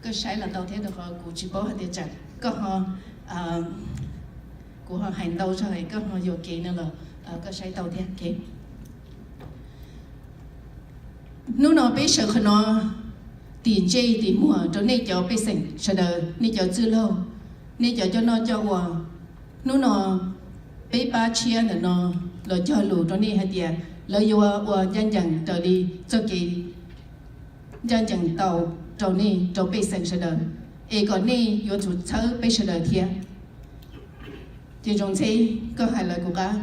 Koj saib los tau thiab, rau qhov kuv tsis paub hais tias tsam koj ho, kuv ho hais ntau zog koj ho yuam kev no los koj saib tau thiab. Hnub no peb sawv qhov no tim ntsej tim muag rau nej cov pej xeem sawv daws, nej cov txwj laug, nej cov coj noj coj ua. Hnub no peb pab tshiab ntawm no los cog lus rau nej hais tias lawv yuav ua ncaj ncees raws li txoj kev ncaj ncees tau rau nej rau pej xeem sawv daws, es kom nej yuav tsum txhawb peb sawv daws thiab. Ces Zoo Ntxheb, koj hais lawv kuv qab.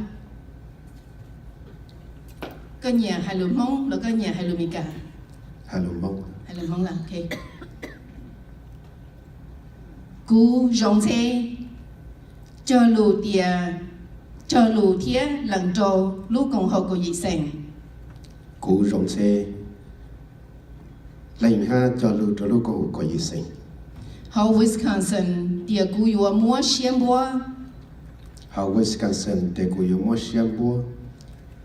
Koj nyiam hais lus Hmoob los koj nyiam hais lus Meskas? Hais lus Hmoob. Kuv Zoo Ntxheb cog lus tias, cog lus thiab lees rau lub koom haum kaum yim xeem. Kuv Zoo Ntxheb lees hab cog lus rau lub koom haum kaum yim xeem hauv Wisconsin tias kuv yuav muab siab npuab, hauv Wisconsin tias kuv yuav muab siab npuab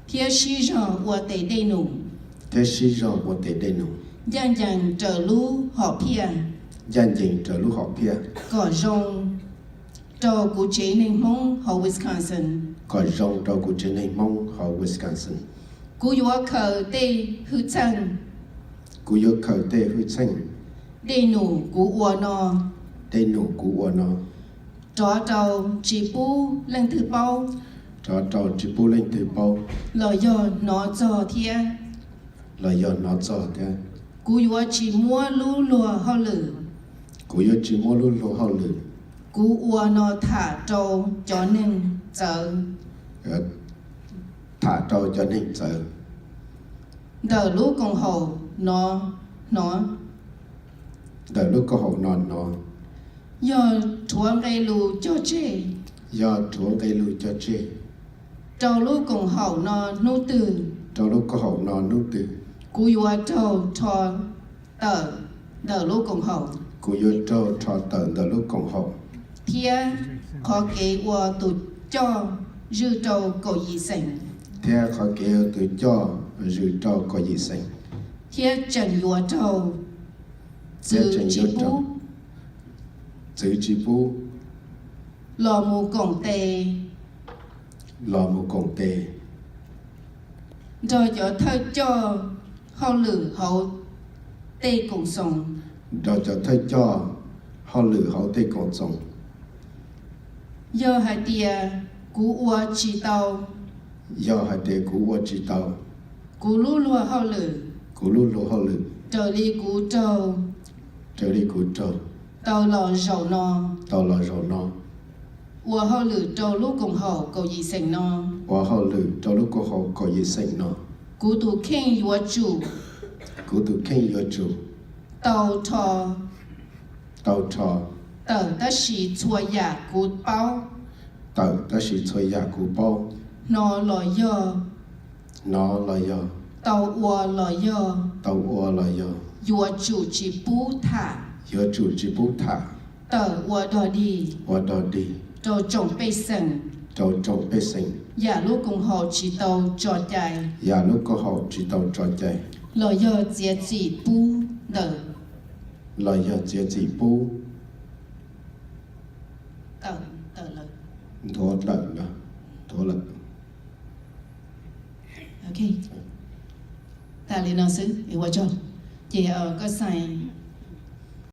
thiab sib zog ua tes dej num, thiab sib zog ua tes dej num ncaj ncees raws lub hom phiaj, ncaj ncees raws lub hom phiaj kom zoo rau kuv tsev neeg Hmoob hauv Wisconsin, kom zoo rau kuv tsev neeg Hmoob hauv Wisconsin. Kuv yuav khaws tej hwj txheej, kuv yuav khaws tej hwj txheej dej num kuv ua no, dej num kuv ua no rov rau tsis pub leej twg paub, rov rau tsis pub leej twg paub los yog hnov txog thiab, los yog hnov txog thiab. Kuv yuav tsis muab lub luag hauj lwm, kuv yuav tsis muab lub luag hauj lwm kuv ua no tham rau cov neeg txawv, tham rau cov neeg txawv ntawm lub koom haum no hnov, ntawm lub koom haum no hnov. Yog rhuav nqe lus cog tseg, yog rhuav nqe lus cog tseg rau lub koom haum no hnub twg, rau lub koom haum no hnub twg, kuv yuav raug rho tawm ntawm lub koom haum, kuv yuav raug rho tawm ntawm lub koom haum thiab qhov kev ua tus coj zwj rau kaum yim xeem, thiab qhov kev ua tus coj zwj rau kaum yim xeem, thiab tseem yuav raug txwv tsis pub, txwv tsis pub los mus koom tes, los mus koom tes nrog cov thawj coj hauj lwm hauv tej koom txoos, nrog cov thawj coj hauj lwm hauv tej koom txoos. Yog hais tias kuv ua tsis tau, yog hais tias kuv ua tsis tau kuv lub luag hauj lwm, kuv lub luag hauj lwm raws li kuv raug, raws li kuv raug tau los zaum no, tau los zaum no ua hauj lwm rau lub koom haum kaum yim xeem no, ua hauj lwm rau lub koom haum kaum yim xeem no, kuv tus kheej yuav tsum, kuv tus kheej yuav tsum tau rho, tau rho tawm tab sis txhua yam kuv paub, tawm tab sis txhua yam kuv paub, hnov los yog, hnov los yog, tau ua los yog, tau ua los yog, yuav tsum tsis pub tham, yuav tsum tsis pub tham tawm ua dog dig, ua dog dig rau tsoom pej xeem, rau tsoom pej xeem, yam lub koom haum tsis tau tso cai, yam lub koom haum tsis tau tso cai, los yog txiav txim pub ntawm, los yog txiav txim pub tawm, tawm lawm, nthuav tawm lawm, nthuav lawm. Ok, tas li no xwb, ua tsaug. Ces koj sign,